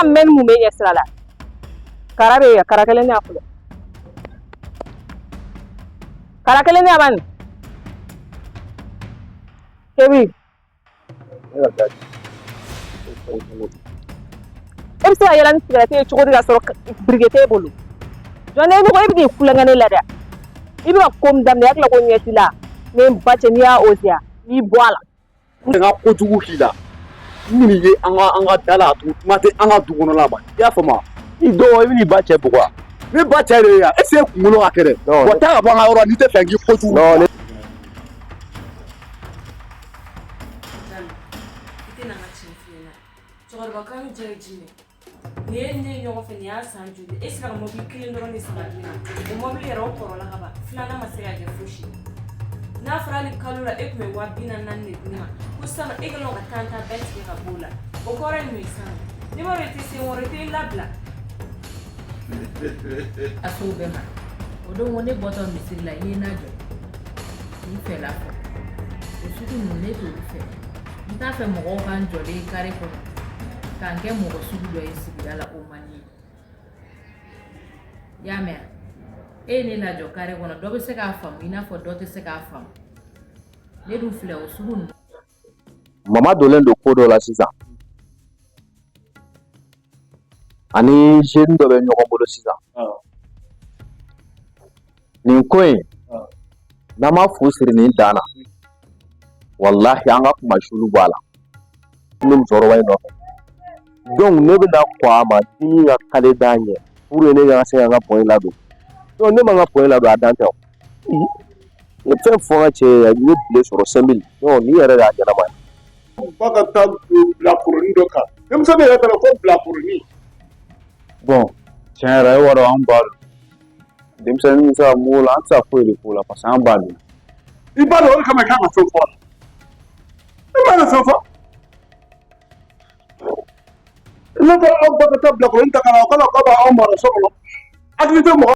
ka mɛn ni mun bɛ ɲɛ sira la? Kara bɛ yen, kara kelen y'a fɔlɔ, kara kelen y'a bani kebi. E bɛ se ka yɛlɛ ni sigarɛti ye cogo di ka sɔrɔ briquet t'e bolo? Jɔn ne ko e bɛ k'i kulonkɛ ne la dɛ. I bɛ ka ko min daminɛ, hakili ko ɲɛ t'i la. Ne ba cɛ, n'i y'a oseya, n'i bɔ a la. N ka kojugu k'i la, n bɛn'i ye an ka da la tugun. Kuma tɛ an ka du kɔnɔla ma, i y'a faamu? I dɔgɔ, i bɛn'i ba cɛ bugɔ. Ne ba cɛ de ye yan. Est ce que kunkolo ka kɛnɛ? Wa taa ka bɔ an ka yɔrɔ la n'i tɛ fɛ n k'i kojugu. Non, ne I tɛna n ka tiɲɛ f'i ɲɛna. Cɛkɔrɔba kan diya ye jumɛn? Nin ye ne ye ɲɔgɔn fɛ, nin y'a san joli? E sera ka mobili kelen dɔrɔn de san ka di ne ma. O mobili yɛrɛ, o kɔrɔla ka ban, filanan ma se ka kɛ fosi. N'a fɔra hali kalo la e tun bɛ 40,000 de di ne ma, ko sisan e kɛlen don ka tan ta bɛɛ tigɛ ka b'o la, o kɔrɔ ye mun ye sisan? Ne b'a dɔn i tɛ se n kɔrɔ, i tɛ n labila. A s'o bɛɛ ma. O don ko ne bɔtɔ misiri la, i ye n lajɔ k'i fɛla fɔ. O sugu ninnu, ne t'olu fɛ. N t'a fɛ mɔgɔw ka n jɔlen kare kɔnɔ k'an kɛ mɔgɔ sugu dɔ ye sigida la. O man di ye, i y'a mɛn? E ye ne lajɔ kare kɔnɔ, dɔ bɛ se k'a faamu i n'a fɔ dɔ tɛ se k'a faamu. Ne dun filɛ, o sugu ninnu. Mama donnen don ko dɔ la sisan, ani jeune dɔ bɛ ɲɔgɔn bolo sisan. Nin ko in, n'an ma fu siri nin dan na, walahi, an ka kumasulu bɔ a la. N bɛ musokɔrɔba in nɔfɛ, donc ne bɛna kɔn a ma dimi ka kale d'a ɲɛ pour que ne ka se ka n ka point ladon. Donc ne ma n ka point ladon, a dan tɛ o. N ye fɛn fɔ n ka cɛ ye, n ye bile sɔrɔ 5000. Non, nin yɛrɛ de y'a ɲɛnama ye. Ba ka taa bilakoronin dɔ kan, denmisɛnnin yɛrɛ taara ko bilakoronin. Bon, tiɲɛ yɛrɛ, e b'a dɔn, an ba don. Denmisɛnnin bɛ se ka mun la, an tɛ se ka foyi de k'o la parce que an ba don. I ba dɔn, o de kama i kan ka fɛn fɔ a la. I ma ka fɛn fɔ ne ko aw ba ka taa bilakoronin ta ka na, o kana k'a b'aw mara so kɔnɔ, hakili tɛ mɔgɔ.